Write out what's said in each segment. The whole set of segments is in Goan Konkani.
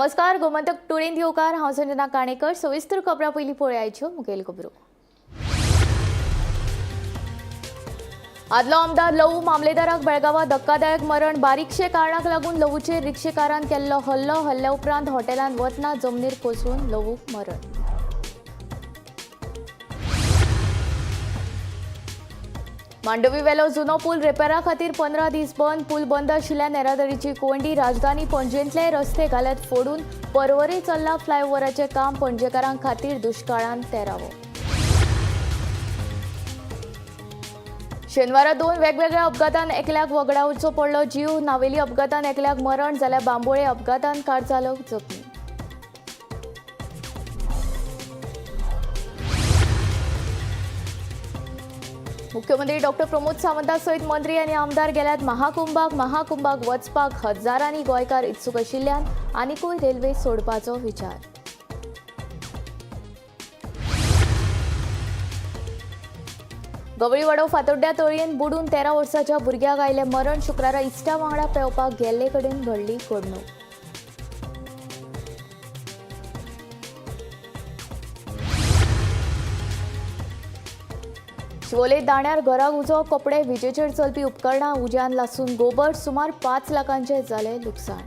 नमस्कार, गोमंतक टुडेन येवकार. हांव संजना काणेकर. सविस्तर खबरां पयलीं पळयाच्यो मुखेल खबरो. आदलो आमदार लवू मामलेदाराक बेळगांवां धक्कादायक मरण. बारीकशे कारणाक लागून लवूचेर रिक्षेकारान केल्लो हल्लो. हल्ल्या उपरांत हॉटेलांत वतना जमनीर कोसळून लवूक मरण. मांडवी वेलो जुनो पूल रिपेरा खातीर 15 दीस बंद. पूल बंद आशिल्ल्यान येरादारीची कोंयडी. राजधानी पणजेंतले रस्ते घाल्यात फोडून. परवरी चल्ला फ्लायओव्हराचें काम. पणजेकारां खातीर दुश्काळान तेरावो. शेनवारा 2 वेगवेगळ्या अपघातान एकल्याक वगडावचो पडलो जीव. नावेली अपघातान एकल्याक मरण जाल्यार बांबोळे अपघातान कार चालक जखमी. मुख्यमंत्री डॉक्टर प्रमोद सावंता सयत मंत्री आनी आमदार गेल्यात महाकुंभाक. महाकुंभाक वचपाक हजारांनी गोंयकार इत्सूक आशिल्ल्यान आनिकूय रेल्वे सोडपाचो विचार. गवळीवाडो फातोड्ड्या तळयेन बुडून 13 वर्साच्या भुरग्याक आयलें मरण. शुक्रारा इश्टा वांगडा पेंवपाक गेल्ले कडेन घडली घडणूक. शिवोले दाण्यार घराक उजो. कपडे, विजेचेर चलपी उपकरणां उज्यान लासून गोबर. सुमार 5 लाखांचें जालें लुकसाण.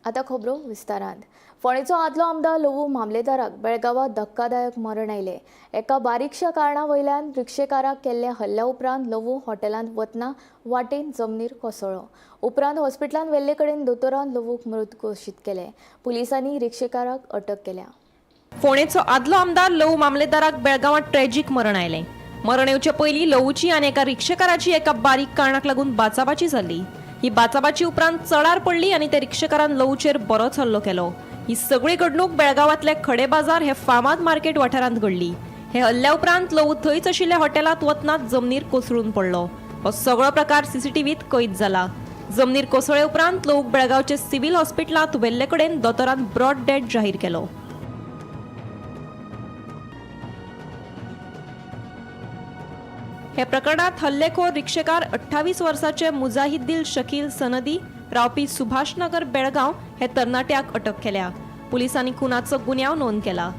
आतां खबरो विस्तारांत. फोंडेचो आदलो आमदार लवू मामलेदाराक बेळगांवां धक्कादायक मरण आयलें. एका बारीकशा कारणा वयल्यान रिक्षेकाराक केल्ल्या हल्ल्या उपरांत लवू हॉटेलांत वतना वाटेन जमनीर कोसळ्ळो. उपरांत हॉस्पिटलांत व्हेल्ले कडेन दोतोरान लवूक मृत घोशीत केलें. पुलिसांनी रिक्षेकाराक अटक केल्या. फोंडेचो आदलो आमदार लवू मामलेदाराक बेळगांवां ट्रॅजीक मरण आयलें. मरण येवचे पयलीं लवूची आनी एका रिक्षेकाराची एका बारीक कारणाक लागून बाचाबाची जाल्ली. ही बाचाबाची उपरांत चडार पडली आनी त्या रिक्षेकारान लवूचेर बरोच हल्लो केलो. ही सगळी घडणूक बेळगांवांतले खडे बाजार हे फामाद मार्केट वाठारांत घडली. हे हल्ल्या उपरांत लवू थंयच आशिल्ल्या हॉटेलांत वतना जमनीर कोसळून पडलो. हो सगळो प्रकार सीसीटीव्हीत कैद जाला. जमनीर कोसळ्ळे उपरांत लवूक बेळगांवचे सिव्हील हॉस्पिटलांत व्हेल्ले कडेन दोतोरान ब्रॉड डेड जाहीर केलो. हे प्रकरणात हल्लेखोर रिक्षेकार 28 वर्साचे मुजाहिद्दीन शकील सनदी रावपी सुभाषनगर बेळगांव हे तरणाट्याक अटक केल्या. पुलिसांनी खुनाचो गुन्यांव नोंद केला.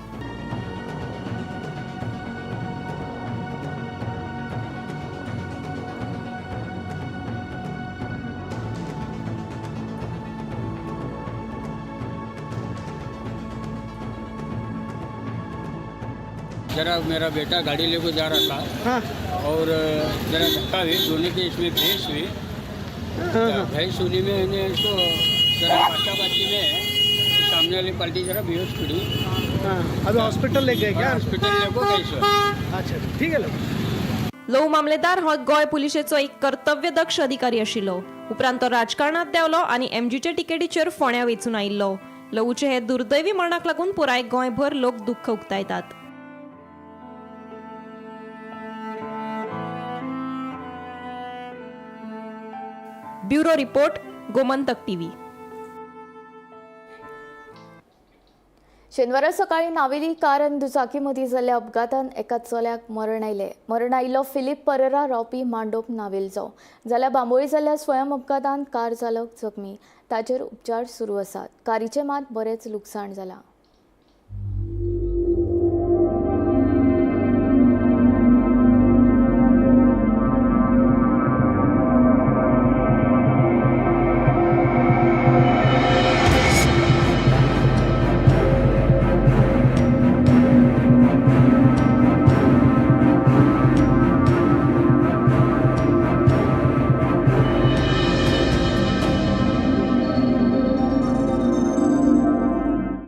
जरा मेरा बेटा गाड़ी लेके जा रहा था। हाँ। और जरा धक्का हुई, दोनों के इसमें भैंस हुई। भैंस होने में इन्हें इसको जरा बाचा बाची में सामने वाली पार्टी जरा बेहोश पड़ी। हाँ, अभी हॉस्पिटल ले गए क्या? हॉस्पिटल लेको गई सर। अच्छा, ठीक है लोग। लवू मामलेदार हो गोंय पुलिशेचो एक कर्तव्यदक्ष अधिकारी आशिल्लो. उपरांत तो राजकारणात देंवलो आनी एमजीचे तिकेटीचेर फोंड्या वेंचून आयिल्लो. लवूचे हे दुर्दैवी मरणाक लागून पुराय गोंयभर लोक दुख्ख उक्तायतात. Bureau report, Gomantak TV. शेनवारा सकाळी नावेली कार आनी दुचाकी मदीं जाल्ल्या अपघातान एका चल्याक मरण आयलें. मरण आयिल्लो फिलीप परेरा रावपी मांडोप नावेलचो. जाल्यार बांबोळी जाल्ल्या स्वयं अपघातान कार चालक जखमी. ताचेर उपचार सुरू आसात. कारीचें मात बरेंच लुकसाण जालां.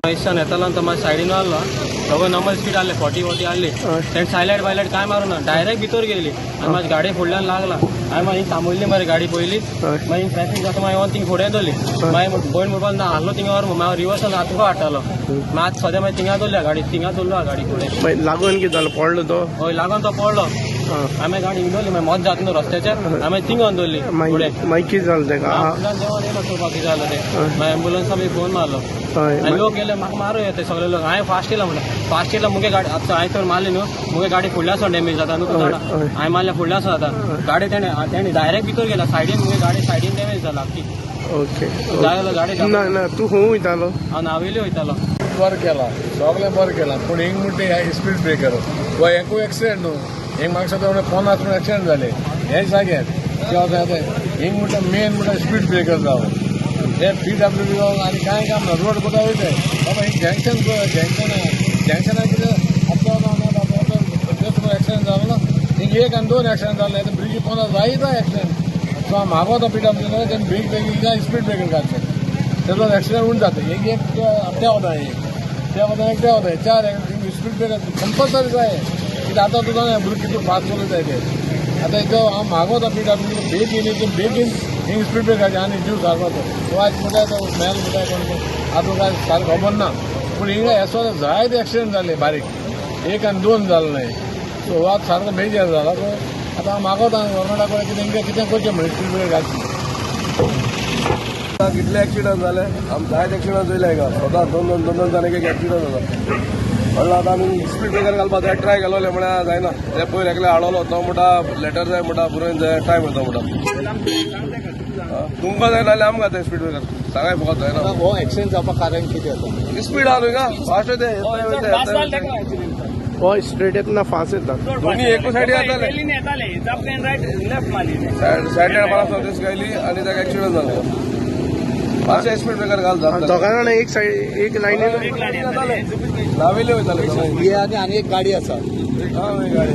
इसान येतालो तो मागीर सायडीन आहलो, सगळो नॉर्मल स्पीड आहले, 40 40 आहली. तेणें सायलायट बायलायट कांय मारूं ना, डायरेक्ट भितर गेली आनी म्हाजी गाडी फुडल्यान लागला. हांवें मागीर थांबयली मरे गाडी पयलीच. मागीर ट्रॅफिक जाता, मागीर वचून थिंग फुडें धरली. मागीर भयण म्हणपाक ना आहलो थिंगा व्हर, मागीर रिवर्सान हात हाडटालो. मागीर आतां सद्या मागीर थिंगा धरल्या गाडी, थिंगा धरलो गाडी फुडें. लागून कितें जालें, पडलो तो? हय, लागून तो पडलो. हांवें गाडी इंग दवरली, मागीर मत जाता न्हू रस्त्याचेर, हांवें थिंग येवन दवरली फुडें. मागीर कितें जालें तेका? फुडल्यान देंवोन येयलो चोवपाक कितें जालें तें. मागीर एम्बुलन्सा बी फोन मारलो आनी लोक गेले म्हाका मारू येता सगळे लोक. हांवें फास्ट येयलो म्हणटा, फास्ट येयलो मुगे गाडी आतां हांवें तर मारली न्हू, मुगे गाडी फुडल्यान सावन डॅमेज जाता न्हू तुका जाणा. हांवें मारल्या फुडल्यान सावन जाता गाडी, तेणें डायरेक्ट भितर गेला सायडीन, मुगे गाडी सायडीन डॅमेज जाला आख्खी. ओके. जाय गाडी. ना ना, तूं खंय वयतालो? हांव नावेली वयतालो. बरें केलां, सगळें बरें केलां, पूण हिंग म्हणटा हे स्पीड ब्रेकर वा हेंकूय एक्सिडेंट न्हू. हिंग म्हाका दिसता 50 म्हण एक्सिडेंट जाले हे जाग्यार. हिंग म्हणटा मेन म्हणटा स्पीड ब्रेकर जावं, हे PWD आनी कांय काम ना. रोड कोता वयताय बाबा, हिंग जंक्शन जंक्शन जंक्शनाक कितें आतां एक्सिडेंट जालो ना हिंग, 1 आनी 2 एक्सिडेंट जाले आतां ब्रिजी पोंदा जायतो एक्सिडेंट. सो हांव मागोता PWD तेणें ब्रेक बेगीन स्पीड ब्रेकर घालचें, तेजो एक्सिडेंट उण जाता. एक एक त्या वता, एक त्या वता, एक त्या वता, 4 स्पीड ब्रेकर कंपल्सरी जाय. कित्याक आतां तुका भुरगीं कितू फास्ट चलयताय ते. आतां इथं हांव मागोता PWD बेगीन बेगीन हिंग स्पीड ब्रेकर आनी जीव सारको तो आयज म्हणटा तो मेल म्हणटा कोण आतां काय सारको खबर ना, पूण हिंगा हेसो जायते एक्सिडेंट जाले बारीक, 1 आनी 2 जाले न्हय. सो हो आतां सारको मेजर जाला. सो आतां हांव मागोता गव्हर्मेंटा कडेन कितें हिंगा कितें करचें म्हणून स्पीड ब्रेकर घालची. कितले एक्सिडंट जाले, आम जायते एक्सिडंट चोयले हांगा सदां 2 2 जाण एक एक्सिडंट जाता. म्हणल्यार आतां आमी स्पीड ब्रेकर घालपा जाय ट्राय केलोले म्हळ्यार जायना. ते पयर एकले हाडलो तो म्हणटा लेटर जाय म्हणटा, बरोवन जाय टायम वयता म्हणटा. तुमकां जायना जाल्यार आमकां जाय स्पीड ब्रेकर, सांगाय फकत जायना. हो एक्सिडेंट जावपाक कारण कितें आसा? स्पीड आहा न्हू का फास्ट वयता, हो स्ट्रेट येतना फास्ट येता, दोन्ही एकू सायडी येताले, सायडल्यान 50 गायली आनी ताका एक्सिडंट जालो. मातशें स्पीड ब्रेकर घाल. दोगां जाणां एक सायड एक लायनीन नावेले वयताले ही आनी आनी एक गाडी आसा, गाडी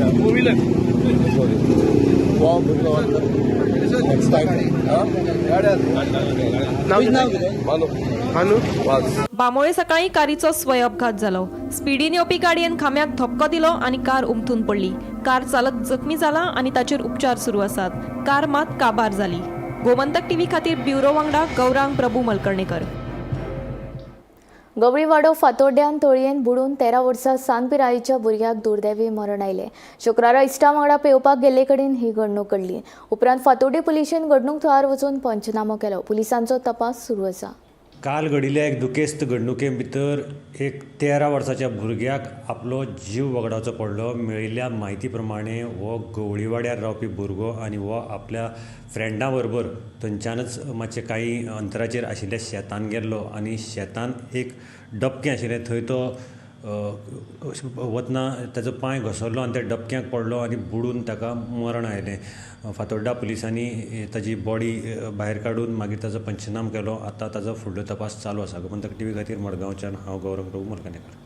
बांबोळे सकाळी कारीचो स्वय अपघात जालो. स्पिडीन येवपी गाडयेन खांब्याक धपको दिलो आनी कार उमथून पडली. कार चालक जखमी जाला आनी ताचेर उपचार सुरू आसात. कार मात काबार जाली. गोमंतक टीव्ही खातीर ब्युरो वांगडा गौरांग प्रभू मलकर्णेकर. गवळीवाडो फातोड्ड्यान तळयेन बुडून 13 वर्सां सान पिरायेच्या भुरग्याक दुर्दैवी मरण आयलें. शुक्रारा इश्टा वांगडा पेंवपाक गेल्ले कडेन ही घडणूक घडली. उपरांत फातोड्डें पुलिशेन घडणूक थळार वचून पंचनामो केलो. पुलिसांचो तपास सुरू आसा. काल घडिल्ल्या एक दुखेस्त घडणुके भितर एक 13 वर्साच्या भुरग्याक आपलो जीव वगडावचो पडलो. मेळिल्ल्या म्हायती प्रमाणे हो गवळीवाड्यार रावपी भुरगो आनी हो आपल्या फ्रेंडा बरोबर थंयच्यानच मातशें कांय अंतराचेर आशिल्ल्या शेतान गेल्लो आनी शेतान एक डबकें आशिल्लें थंय तो वतना ताजो पांय घसरलो आनी त्या डबक्याक पडलो आनी बुडून ताका मरण आयलें. फातोड्डा पुलिसांनी ताजी बॉडी भायर काडून मागीर ताजो पंचनाम केलो. आतां ताजो फुडलो तपास चालू आसा. गोमंतक टीव्ही खातीर मडगांवच्यान हांव गौरव प्रभू मलकणेकर.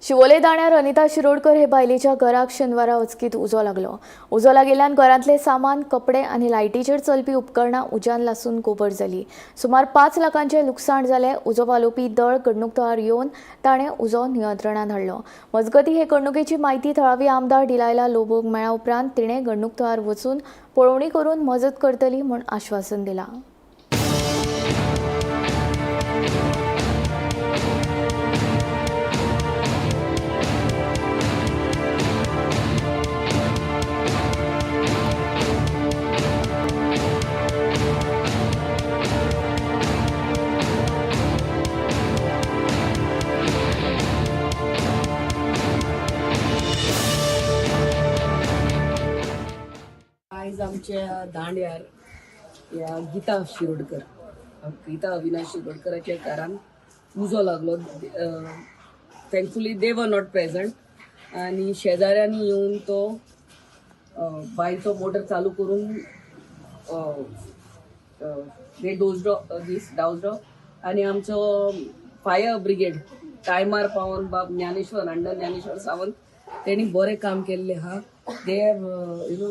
शिवोले दाण्यार अनिता शिरोडकर हे बायलेच्या घराक शेनवारा अचकीत उजो लागलो. उजो लागिल्ल्यान घरांतले सामान, कपडे आनी लायटीचेर चलपी उपकरणां उज्यान लासून गोबर जाली. सुमार 5 लाखांचें लुकसाण जालें. उजो पालोवपी दळ घडणूक थळार येवन ताणें उजो नियंत्रणांत हाडलो. मजगतीं हे घडणुकेची म्हायती थळावी आमदार डिलायला लोबोक मेळ्ळ्या उपरांत तिणें घडणूक थळार वचून पळोवणी करून मजत करतली म्हूण आश्वासन दिलां. आयज आमच्या दांड्यार ह्या गीता शिरोडकर, गीता अविनाश शिरोडकराच्या घरान उजो लागलो. Thankfully they were not present आनी शेजाऱ्यांनी येवन तो बांयचो मोटर चालू करून दे डोजडो दीस डावजडो आनी आमचो फायर ब्रिगेड टायमार पावोन बाब ज्ञानेश्वर अंडर ज्ञानेश्वर सावंत तेणी बरें काम केल्लें आहा. They have you know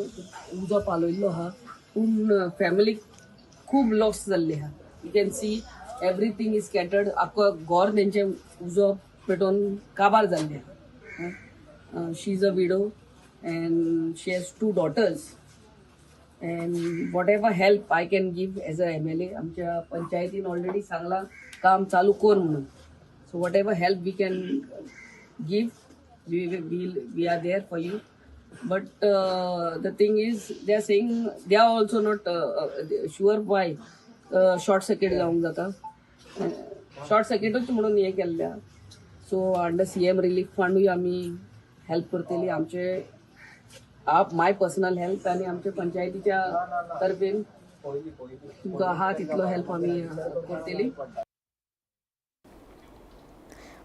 उजो पालयल्लो आहा, पूण फॅमिलीक खूब लॉस जाल्ले आहा. You can see everything is scattered. आख्खो घर तेंचें उजो पेटोवन काबार जाल्लें आहा. She is a widow and she has 2 daughters and whatever help I can give as a MLA. आमच्या पंचायतीन ऑलरेडी सांगलां काम चालू कर म्हणून. So whatever help we can give we are there for you. But the thing is they are saying they are also not sure why short circuit जावंक जाता, शॉर्ट सर्किटूच म्हणून हें केल्लें आहा. सो अंडर सीएम रिलीफ फंडूय आमी हेल्प करतली, आमचे आप माय पर्सनल हेल्प आनी आमच्या पंचायतीच्या तर्फेन तुमकां आहा तितलो हेल्प आमी करतली.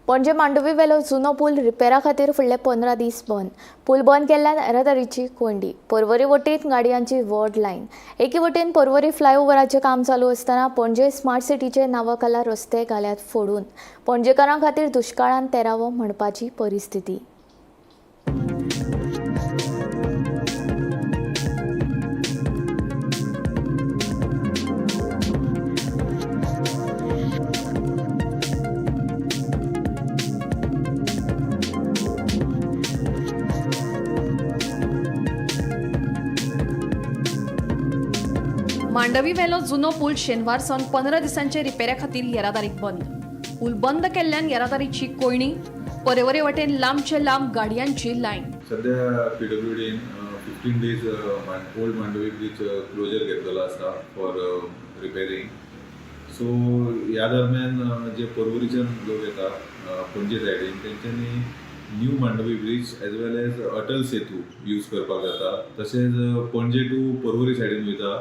पणजे मांडवी वेलो जुनो पूल रिपेरा खातीर फुडले 15 दीस बंद. पूल बंद केल्ल्यान येरादारीची कोंयडी. पर्वरी वटेन गाडयांची व्हड लायन. एके वटेन पर्वरी फ्लायओव्हराचें काम चालू आसतना पणजे स्मार्ट सिटीचे नांवा खाला रस्ते घाल्यात फोडून. पणजेकारां खातीर दुश्काळान तेरावो म्हणपाची परिस्थिती. मांडवी वेलो जुनो पूल शेनवार सावन 15 दिसांचे रिपेरा खातीर येरादारीक बंद. पूल बंद केल्ल्यान येरादारीची कोयणी, पर्वरे वटेन लांबचे लांब गाडयांची लायन. सध्या पीडब्ल्यूडीन 15 days old Mandovi bridge closure घेतलेलो आसा फॉर रिपेरींग. सो ह्या दरम्यान जे पर्वरीच्यान लोक येता पणजे सायडीन तेंच्यांनी new Mandovi bridge as well as Atal Setu use करपाक जाता. तशेंच पणजे टू पर्वरी सायडीन वयता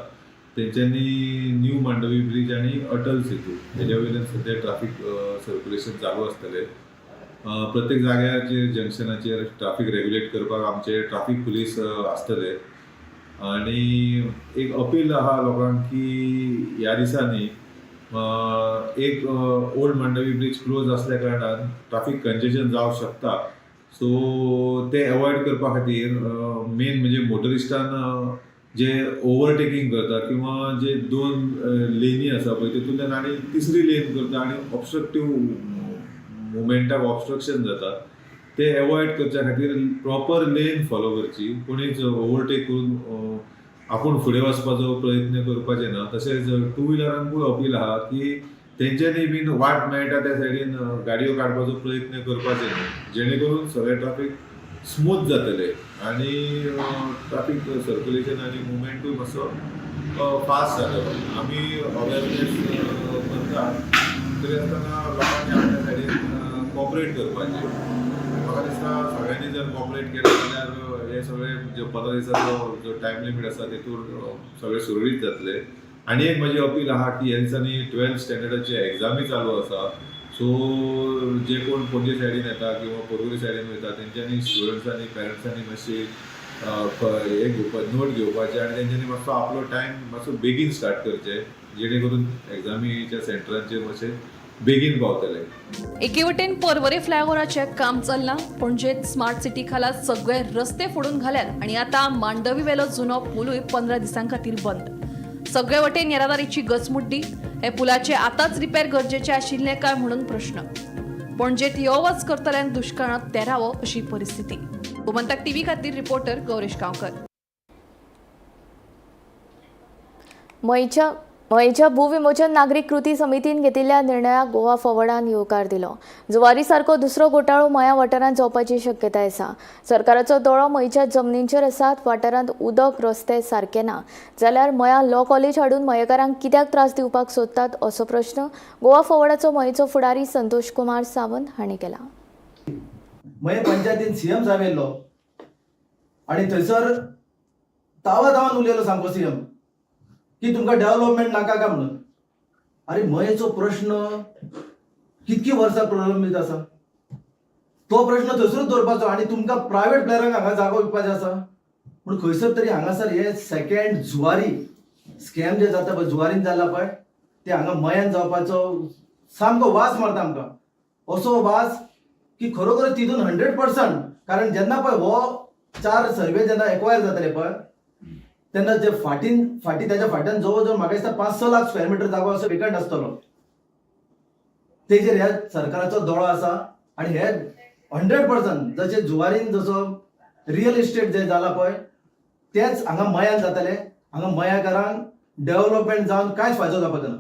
तेंच्यांनी न्यू मांडवी ब्रिज आनी अटल सेतू हेज्या वयल्यान सद्या ट्राफीक सर्क्युलेशन चालू आसतलें. प्रत्येक जाग्याचेर जंक्शनाचेर ट्राफीक रेग्युलेट करपाक आमचे ट्राफीक पुलीस आसतले. आनी एक अपील आहा लोकांक की ह्या दिसांनी एक ओल्ड मांडवी ब्रिज क्लोज आसल्या कारणान ट्राफीक कंजेशन जावंक शकता. सो ते एवॉयड करपा खातीर मेन म्हणजे मोटरिस्टान जे ओवरटेकींग करता किंवा जे 2 लेनी आसा पळय तितूंतल्यान आनी तिसरी लेन करता आनी ऑब्स्ट्रक्टीव मुवमेंटाक ऑब्स्ट्रक्शन जाता, ते एवॉयड करच्या खातीर प्रॉपर लेन फॉलो करची. कोणीच ओवरटेक करून आपूण फुडें वचपाचो प्रयत्न करपाचे ना. तशेंच टू व्हिलरांकूय अपील आहा की तेंच्यांनी बीन वाट मेळटा त्या सायडीन गाडयो काडपाचो प्रयत्न करपाचे न्हू, जेणे करून सगळें ट्राफीक स्मूथ जातले आनी ट्राफीक सर्क्युलेशन आनी मुवमेंटूय मातसो फास्ट जातलो. आमी अवेरनेस करता तरी आसतना लोकांनी आपल्या सायडीन कॉपरेट करपाचें. म्हाका दिसता सगळ्यांनी जर कॉपरेट केलें जाल्यार हे सगळे जे 15 दिसाचो जो टायम लिमीट आसा तेतूर सगळें सुरळीत जातलें. आनी एक म्हजी अपील आहा की ह्या दिसांनी 12th स्टँडर्डाची एग्जामी चालू आसा. सो जे कोण पणजे सायडीन येता किंवा पर्वरी सायडीन वयता तेंच्यांनी स्टुडंट्सांनी पेरंट्सांनी मातशी हे घेवपा नोट घेवपाचे आनी तेंच्यांनी मातसो आपलो टायम मातसो बेगीन स्टार्ट करचे, जेणे करून एग्जामीच्या सेंटरांचेर मातशे बेगीन पावतले. एके वटेन पर्वरे फ्लायओव्हराचें काम चल्लां, पणजेत स्मार्ट सिटी खाला सगळे रस्ते फोडून घाल्यात आनी आतां मांडवी वेलो जुनो पुलूय 15 दिसां खातीर बंद. सगळे वटेन येरादारीची गचमुड्डी. हे पुलाचे आतांच रिपेर गरजेचे आशिल्ले काय म्हणून प्रश्न. पणजेत यो वच करतल्यांक दुश्काळांत तेरावो अशी परिस्थिती. गोमंतक टीव्ही खातीर रिपोर्टर गौरेश गांवकर. मयेच्या भूविमोचन नागरीक कृती समितीन घेतिल्ल्या निर्णयाक गोवा फॉवर्डान येवकार दिलो. जुवारी सारको दुसरो घोटाळो मया वाठारांत जावपाची शक्यताय आसा. सरकाराचो दोळो मयेच्या जमनींचेर आसात. वाठारांत उदक रस्ते सारके ना जाल्यार मया लॉ कॉलेज हाडून मयेकारांक कित्याक त्रास दिवपाक सोदतात असो प्रश्न गोवा फॉवर्डाचो मयेचो फुडारी संतोष कुमार सावंत हांणी केला. मये पंचायतीन सीएम साहेब येयल्लो आनी थंयसर तावा तावान उलयलो सामको सीएम की तुमकां डेव्हलपमेंट नाका काय म्हणून. अरे मयेचो प्रश्न कितकी वर्सां प्रलंबीत आसा, तो प्रश्न थंयसरूच दवरपाचो आनी तुमकां प्रायवेट प्लेयरांक हांगा जागो विकपाचो आसा. पूण खंयसर तरी हांगासर हे सेकेंड जुवारी स्कॅम जे जाता पळय, जुवारीन जाला पळय, ते हांगा मयान जावपाचो सामको वास मारता आमकां, असो वास की खरोखर तितून 100%. कारण जेन्ना पळय हो 4 सर्वे जेन्ना एक्वायर जातले पळय तेन्ना जे फाटीन फाटी त्याच्या फाट्यान जवळ जवळ म्हाका दिसता 5-6 लाख स्क्वेअर मिटर जागो असो वेकंट आसतलो. तेजेर ह्या सरकाराचो दोळो आसा आनी हे 100% जशें जुवारीन जसो रियल इस्टेट जे जाला पळय तेच हांगा मयान जातले. हांगा मयाकारांक डेव्हलपमेंट जावन कांयच फायदो जावपाचो ना.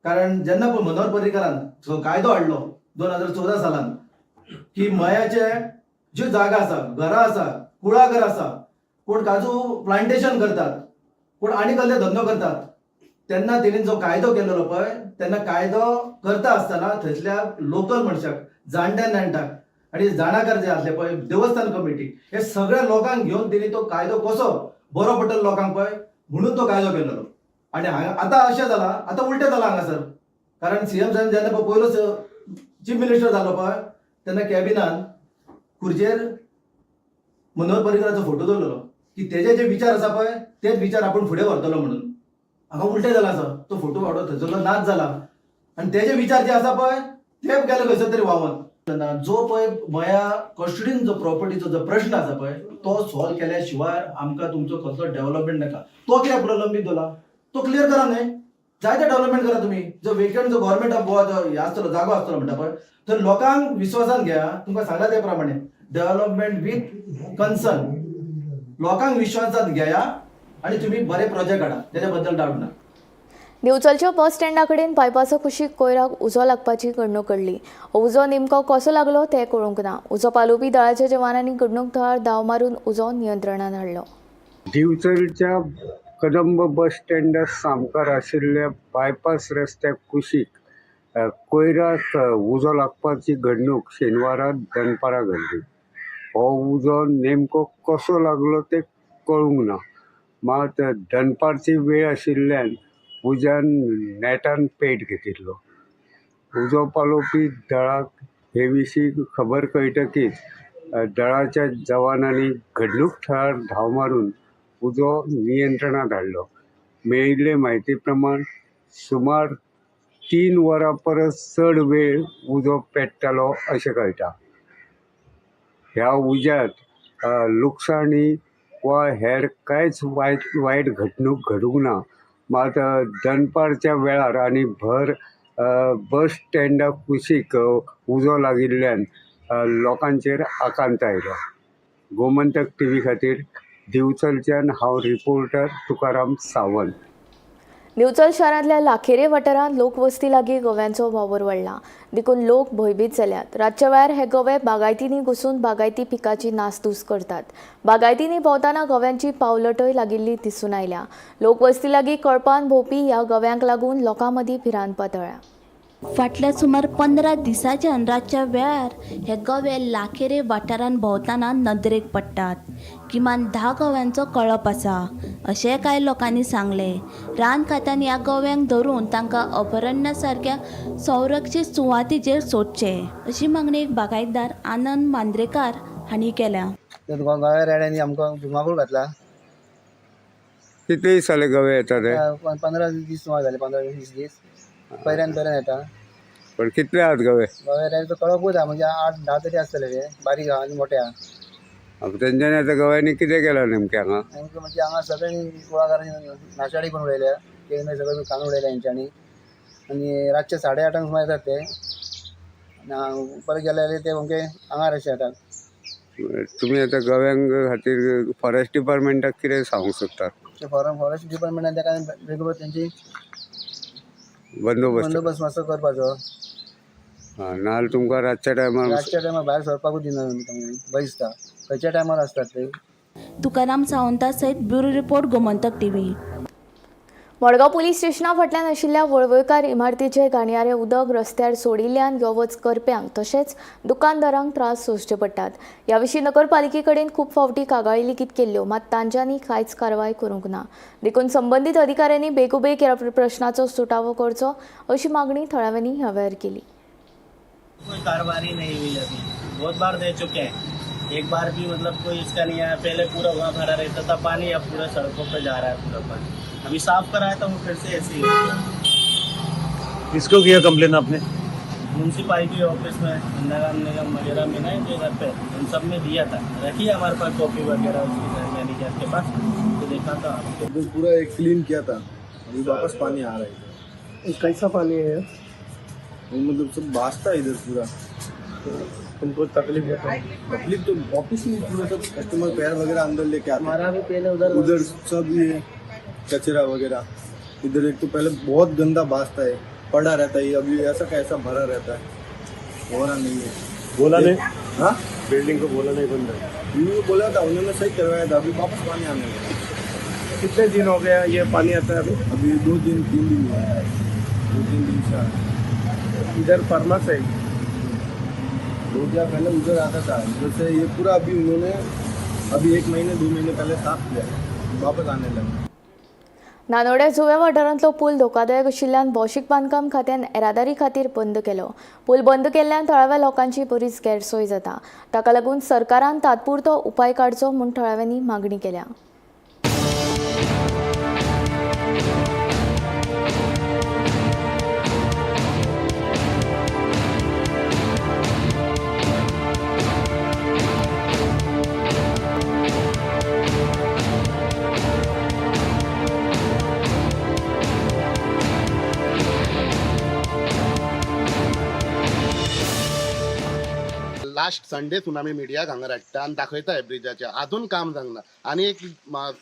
कारण जेन्ना पळय मनोहर पर्रीकारान जो कायदो हाडलो 2014 सालान की मयाचे ज्यो जागा आसा, घरां आसा, कुळागर आसा, कोण काजू प्लांटेशन करतात, कोण आनी कसले धंदो करतात. तेन्ना तेणी जो कायदो केल्लो पळय, तेन्ना कायदो करता आसतना थंयसल्या लोकल मनशाक, जाणट्या नेणट्यांक आनी जाणाकार जे आसले पळय, देवस्थान कमिटी, हे सगळ्या लोकांक घेवन तेणी तो कायदो कसो बरो पडटलो लोकांक पळय म्हणून तो कायदो केल्लो. आनी हांगा आतां अशें जालां, आतां उलटें जालां हांगासर. कारण सीएम साहेब जेन्ना पळय पयलो चीफ मिनिस्टर जालो पळय, तेन्ना कॅबिनान खुर्चेर मनोहर पर्रीकराचो फोटो दवरलेलो की तेजे जे विचार आसा पळय तेच विचार आपूण फुडें व्हरतलो म्हणून. हांगा उलटें जालां आसा, तो फोटो वाडो थंयसरलो नाच जाला आनी तेजे विचार जे आसा पळय ते गेले खंयसर तरी व्हांवन. जो पळय मया कस्टडीन जो प्रॉपर्टीचो जो प्रश्न आसा पळय तो सॉल्व केल्या शिवाय आमकां तुमचो कसलो डेव्हलपमेंट नाका. तो कित्याक प्रलंबीत दवरला, तो क्लियर करा न्हय, जायते डेव्हलपमेंट करा तुमी. जो वेकंट जो गव्हर्मेंट ऑफ गोवा जो हे आसतलो जागो आसतलो म्हणटा पळय, तर लोकांक विश्वासान घेया. तुमकां सांगला ते प्रमाणे डेव्हलपमेंट विथ कन्सर्न, लोकांक विश्वासात घेया आनी तुमी बरे प्रोजेक्ट काडा, तेच्या बद्दल डावट ना. दिवचलच्या बस स्टँडा कडेन बायपासा कुशीक कोयराक उजो लागपाची घडणूक घडली. उजो नेमको कसो लागलो तें कळूंक ना. उजो पालोवपी दळाच्या जवानांनी घडणूक थळार धांव मारून उजो नियंत्रणात हाडलो. दिवचलच्या कदंब बस स्टँडा सामकार आशिल्ल्या बायपास रस्त्या कुशीक कोयराक उजो लागपाची घडणूक शेनवारा दनपारां घडली. हो उजो नेमको कसो लागलो तें कळूंक ना, मात दनपारची वेळ आशिल्ल्यान उज्यान नेटान पेट घेतिल्लो. उजो पालोवपी दळाक हे विशीं खबर कळटकीच दळाच्या जवानांनी घडणूक थळार धांव मारून उजो नियंत्रणांत हाडलो. मेळिल्ले म्हायती प्रमाण सुमार 3 वरां परस चड वेळ उजो पेट्टालो अशें कळटा. ह्या उज्यांत लुकसाणी वा हेर कांयच वायट घडणूक घडूंक ना, मात दनपारच्या वेळार आनी भर बस स्टँडा कुशीक उजो लागिल्ल्यान लोकांचेर आकांत आयलो. गोमंतक टीव्ही खातीर दिवचलच्यान हांव रिपोर्टर तुकाराम सावंत. दिवचल शारांतल्या लाखेरे वाठारांत लोकवस्ती लागीं गव्यांचो वावर वाडला, देखून लोक भंयभीत जाल्यात. रातच्या वेळार हे गवे बागायतींनी घुसून बागायती पिकाची नासधूस करतात. बागायतींनी भोंवतना गव्यांची पावलटय लागिल्ली दिसून आयल्या. लोकवस्ती लागीं कळपान भोंवपी ह्या गव्यांक लागून लोकां मदीं भिरांत पातळ्ळ्या. फाटल्या सुमार 15 दिसांच्यान रातच्या वेळार हे गवे लाखेरे वाठारांत भोंवतना नदरेक पडटात. किमान 10 गव्यांचो कळप आसा अशें कांय लोकांनी सांगलें. रान खात्यान ह्या गव्यांक धरून तांकां अभयारण्या सारक्या संरक्षीत सुवातीचेर सोडचे अशी मागणी एक बागायतदार आनंद मांद्रेकार हांणी केल्या. गव्या रेड्यांनी आमकां धुमाकूळ घातला. कितले दीस जाले गवे येतात? 15 दीस सुमार जाले, 15-20 दीस पयऱ्यान पयऱ्यान येता. पण कितले आहात गवे? गवे रेड्याचो कळपूच आहा, म्हणजे 8-10 तरी आसतले ते, बारीक आहा आनी मोठे आहा. तेंच्यांनी आतां गव्यांनी कितें केलां नेमकें हांगा? नेमकें म्हणजे हांगा सगळीं कुळागरांनी नाशाडी करून उडयल्या, केळमे सगळें खावन उडयल्या हेंच्यांनी. आनी रातचे 8:30 सुमार येतात ते, परत गेले जाल्यार ते अमके आंगार अशे येतात. तुमी आतां गव्यांक खातीर फॉरेस्ट डिपार्टमेंटाक कितें सांगूंक सोदतात? फॉरेस्ट डिपार्टमेंटान तेका बेगोबेग तेंची बंदोबस्त मातसो करपाचो. नाजाल्यार तुमकां रातच्या टायमार भायर सरपाकूच दिना, भंय दिसता. खंयच्या टायमार आसतात ते. तुकाराम सावंता सयत bureau report, Gomantak TV. Madgaon police स्टेशना फाटल्यान आशिल्ल्या वळवयकार इमारतीचे घाणयारे उदक रस्त्यार सोडिल्ल्यान यो वच करप्यांक तशेंच दुकानदारांक त्रास सोंसचे पडटात. ह्या विशीं नगरपालिके कडेन खूब फावटी कागाळी लेगीत केल्ल्यो, मात तांच्यांनी कांयच कारवाय करूंक ना. देखून संबंदीत अधिकाऱ्यांनी बेगोबेग ह्या प्रश्नाचो सुटावो करचो अशी मागणी थळाव्यांनी ह्या वेळार केली. कोई कार्रवाई नहीं हुई अभी, बहुत बार दे चुके हैं, एक बार भी मतलब कोई इसका नहीं आया. पहले पूरा वहाँ भरा रहता था पानी, अब पूरा सड़कों पे जा रहा है पूरा पानी. अभी साफ कराया था वो फिर से ऐसे ही हो गया. किसको किया कंप्लेन आपने? म्यूनसिपालिटी ऑफिस में, नगर निगम वगैरह में ना जो घर पे उन सब में दिया था. रखी है हमारे पास कॉपी वगैरह उसकी मैनेजर के पास, तो देखा था आपको. पूरा एक क्लीन किया था, अभी वापस पानी आ रहा है. कैसा पानी है? मतलब सब बासता है इधर पूरा. तुमको तकलीफ होता है? तकलीफ तो ऑफिस में पूरा सब कस्टमर पैर वगैरह अंदर लेके आते हैं. हमारा भी पहले उधर उधर सब ये कचरा वगैरह इधर. एक तो पहले बहुत गंदा बासता है, पड़ा रहता है, अभी ऐसा कैसा भरा रहता है, हो रहा नहीं है. बोला नहीं? हाँ, बिल्डिंग को बोला नहीं बंद? उन्होंने बोला था, उन्होंने सही करवाया था, अभी वापस पानी आने लगा। कितने दिन हो गया ये पानी आता है अभी? अभी 2 दिन 3 दिन हुआ है, 2-3 दिन से आ रहा है। इधर फर्मा से 2 दिन पहले उधर आता था, उधर से ये पूरा अभी उन्होंने अभी एक महीने 2 महीने पहले साफ किया, वापस आने लगा। नानोड्या जुंव्या वाठारांतलो पूल धोकादायक आशिल्ल्यान भौशीक बांदकाम खात्यान येरादारी खातीर बंद केलो. पूल बंद केल्ल्यान थळाव्या लोकांची बरीच गैरसोय जाता. ताका लागून सरकारान तात्पुरतो उपाय काडचो म्हूण थळाव्यांनी मागणी केल्या. लास्ट संडे सुनामी मिडियाक हांगा हाडटा आनी दाखयता हे ब्रिजाचें अजून काम जावंक ना. आनी एक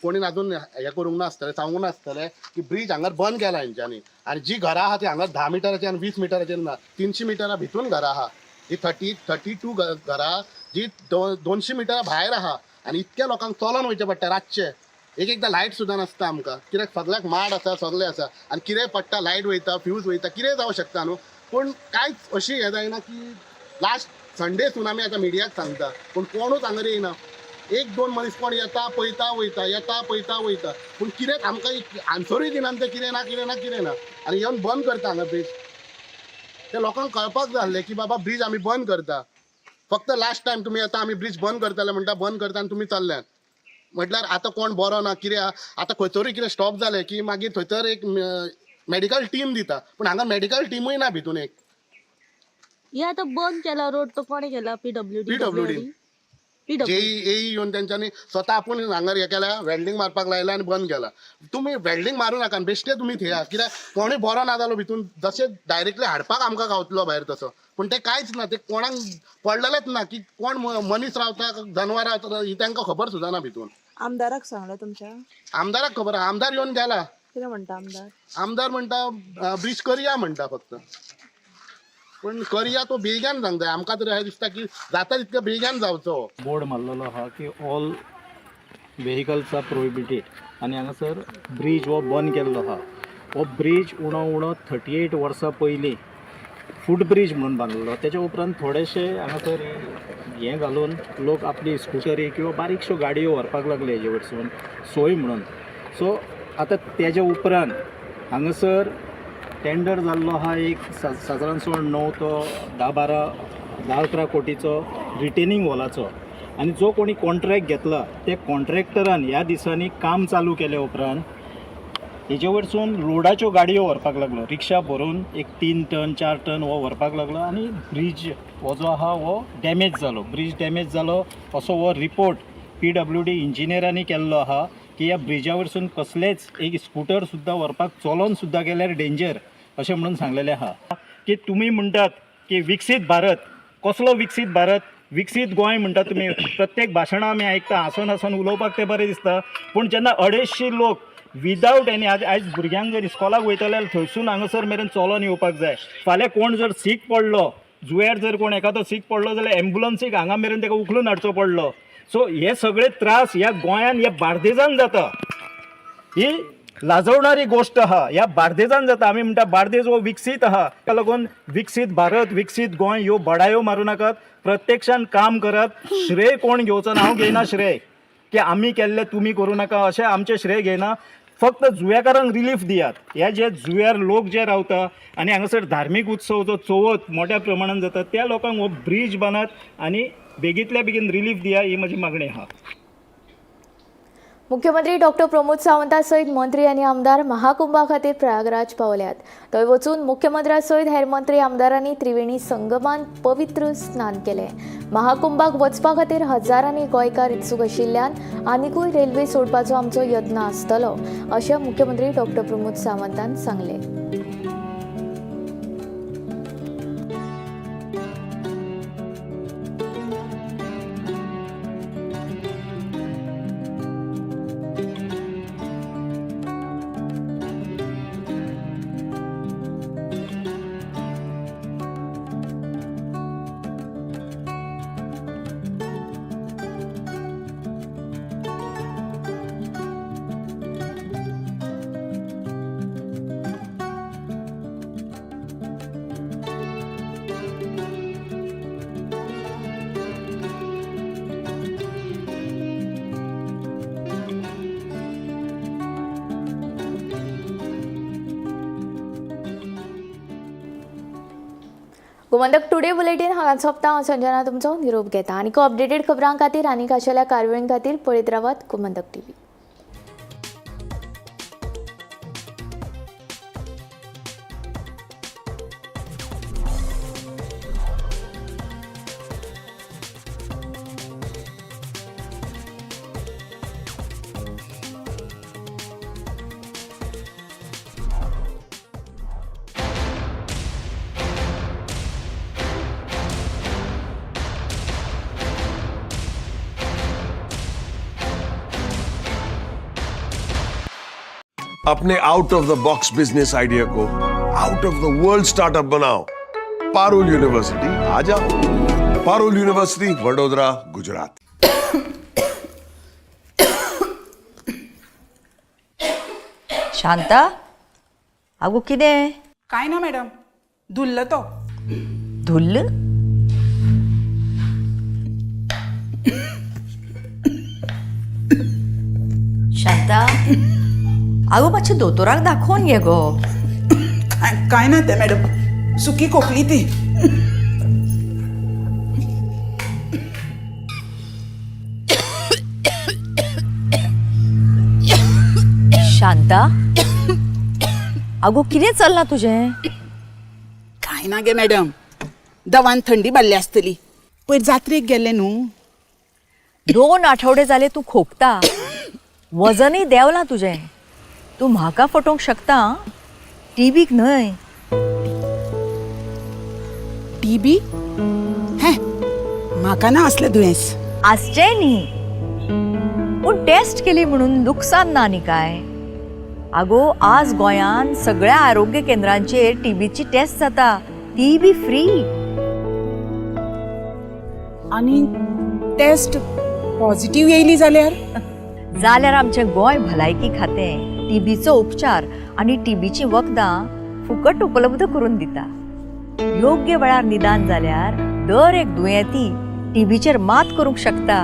कोणीन अजून हें करूंक नासतलें, सांगूंक नासतलें की ब्रीज हांगा बंद केला हेंच्यांनी. आनी जी घरां आहा ती हांगा 10 मिटराचेर आनी 20 मिटराचेर ना, 300 मिटरा भितून घरां आहा. ही 32 घरां जी 200 मिटरा भायर आहा आनी इतक्या लोकांक चलोन वयचें पडटा रातचें. एक एकदां लायट सुद्दां नासता आमकां, कित्याक सगळ्याक माड आसा, सगळें आसा आनी कितेंय पडटा, लायट वयता, फ्यूज वयता, कितेंय जावं शकता न्हू. पूण कांयच अशी हें जायना की लास्ट संडे सुनामी आतां मिडियाक सांगता, पूण कोणूच हांगा येयना. एक दोन मनीस कोण येता, पळयता, वयता, येता, पळयता, वयता, पूण कितें आमकां एक आन्सरूय दिना ते. कितें ना, कितें ना, कितें ना. आनी येवन बंद करता हांगा ब्रीज. ते लोकांक कळपाक जाय आसलें की बाबा ब्रीज आमी बंद करता. फक्त लास्ट टायम तुमी येता, आमी ब्रीज बंद करतले म्हणटा, बंद करता आनी तुमी चल्ल्यात. म्हटल्यार आतां कोण बरो ना, कितें आहा. आतां खंयसरूय कितें स्टॉप जालें की मागीर थंयसर एक मेडिकल टीम दिता, पूण हांगा मेडिकल टिमूय ना भितून एक. हे आता बंद केला रोड, तो कोणे केला? पीडब्ल्यूडी? पीडब्ल्यूडी. पीडब्ल्यू. जे येवन तेंच्यांनी स्वता आपूण हांगा हें केल्या, वेल्डींग मारपाक लायला आनी बंद केला. तुमी वेल्डींग मारूं नाका, बेश्टे तुमी थेया, कित्याक कोणूय बरो ना जालो भितून जशें डायरेक्टली हाडपाक आमकां गावतलो भायर तसो. पूण ते कांयच ना, ते कोणाक पडलेलेच ना की कोण मनीस रावता, जनवरां रावता, ही तांकां खबर सुद्दां ना भितून. आमदाराक सांगलें तुमच्या? आमदाराक खबर आहा, आमदार येवन गेला. कितें म्हणटा आमदार? आमदार म्हणटा ब्रीज करया म्हणटा फक्त, पूण करया तो बेगान सांगता. आमकां तरी अशें दिसता की जाता तितक्या बेगान जावचो. बोर्ड मारलेलो आहा की ऑल व्हेकल्स आर प्रोहिबिटेड आनी हांगासर ब्रीज हो बंद केल्लो आहा. हो ब्रीज उणो उणो 38 वर्सां पयलीं फूट ब्रीज म्हणून बांदलेलो. तेच्या उपरांत थोडेशे हांगासर हें घालून लोक आपली स्कुटरी किंवा बारीकश्यो गाडयो व्हरपाक लागले हेजे वटसून सोय म्हणून. सो आतां तेज्या उपरांत हांगासर टेंडर जाल्लो आहा एक सादारणसो 9 तो 10 12 10 11 कोटीचो रिटेनींग वॉलाचो. आनी जो कोणी कॉन्ट्रॅक्ट घेतला त्या कॉन्ट्रॅक्टरान ह्या दिसांनी काम चालू केल्या उपरांत हेजे वयरसून लोडाच्यो गाडयो व्हरपाक लागलो. रिक्षा भरून एक 3 टन 4 टन हो व्हरपाक लागलो आनी ब्रीज हो जो आहा हो डॅमेज जालो. ब्रीज डॅमेज जालो असो हो रिपोर्ट पीडब्ल्यूडी इंजिनियरांनी केल्लो आहा की ह्या ब्रिजा वयरसून कसलेच एक स्कुटर सुद्दां व्हरपाक, चलोन सुद्दां गेल्यार डेंजर अशें म्हणून सांगलेलें आहा. की तुमी म्हणटात की विकसीत भारत, कसलो विकसीत भारत? विकसीत गोंय म्हणटा तुमी. प्रत्येक भाशणां आमी आयकता, हांसोन हांसोन उलोवपाक तें बरें दिसता, पूण जेन्ना 250 लोक विदावट एनी, आज आयज भुरग्यांक जर इस्कॉलाक वयतले जाल्यार थंयसून हांगासर मेरेन चलोन येवपाक जाय. फाल्यां कोण जर सीक पडलो जुंव्यार, जर कोण एखादो सीक पडलो जाल्यार एम्बुलन्सीक हांगा मेरेन ताका उखलून हाडचो पडलो. सो हे सगळे त्रास ह्या गोंयान, ह्या बार्देजान जाता, ही लाजवणारी गोश्ट आहा. ह्या बार्देजान जाता. आमी म्हणटा बार्देज हो विकसीत आहा. ताका लागून विकसीत भारत, विकसीत गोंय ह्यो बडायो मारूं नाकात, प्रत्यक्षान काम करात. श्रेय कोण घेवचो ना, हांव घेयना श्रेय की आमी केल्लें, तुमी करूं नाका अशें आमचें श्रेय घेयना. फक्त जुव्याकारांक रिलीफ दियात. हे जे जुव्यार लोक जे रावता आनी हांगासर धार्मीक उत्सव जो चवथ मोठ्या प्रमाणान जाता, त्या लोकांक हो ब्रीज बांदात आनी बेगींतल्या बेगीन रिलीफ दिया, ही म्हजी मागणी आहा. मुख्यमंत्री डॉक्टर प्रमोद सावंता सयत मंत्री आनी आमदार महाकुंभा खातीर प्रयागराज पावल्यात. थंय वचून मुख्यमंत्र्या सयत हेर मंत्री आमदारांनी त्रिवेणी संगमान पवित्र स्नान केलें. महाकुंभाक वचपा खातीर हजारांनी गोंयकार इत्सूक आशिल्ल्यान आनिकूय रेल्वे सोडपाचो आमचो यत्न आसतलो, अशें मुख्यमंत्री डॉक्टर प्रमोद सावंतान सांगलें. गोमंतक टुडे बुलेटीन हांगा सोंपता. हांव संजना तुमचो निरोप घेता. आनीक अपडेटेड खबरां खातीर आनीक आशिल्ल्या कारवायां खातीर पळयत रावात गोमंतक टीव्ही. अपने out of the box business idea को out of the world startup बनाओ. पारुल यूनिवर्सिटी आ जाओ. पारुल यूनिवर्सिटी, वडोदरा, गुजरात. शांता, आगो कितें? काय ना मॅडम, धुल्ल तो. धुल्ल? शांता, आगो मातशें दोतोराक दाखोवन घे गो. काय ना ते मॅडम, सुकी खोकली ती. शांता, आगो कितें चल्लां तुजें? काय ना गे मॅडम, दवान थंडी बारली आसतली. पयर जात्रेक गेल्ले न्हू. 2 आठवडे जाले तूं खोकता, वजनय देंवलां तुजें. तूं म्हाका फटोवंक शकता, टीबीक न्हय. टीबी? हें, म्हाका ना असलें दुयेंस. आसचें न्ही, पूण टेस्ट केली म्हणून लुकसान ना न्ही काय? आगो आज गोंयांत सगळ्या आरोग्य केंद्रांचेर टीबीची टेस्ट जाता, ती बी फ्री. आनी टेस्ट पॉझिटिव्ह येयली जाल्यार? जाल्यार आमचें गोंय भलायकी खातें टीबीचो उपचार आनी टीबीचीं वखदां फुकट उपलब्ध करून दिता. योग्य वेळार निदान जाल्यार दर एक दुयेंती टीबीचेर मात करूंक शकता.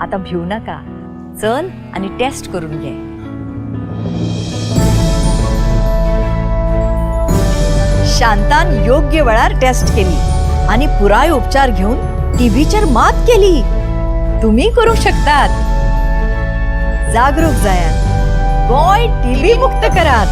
आतां भिवू नाका, चल आनी टेस्ट करून घे. शांतान योग्य वेळार टेस्ट केली आनी पुराय उपचार घेवन टीबीचेर मात केली. तुमी करूंक शकतात. जागरूक जायात, गोंय टीबी मुक्त करात.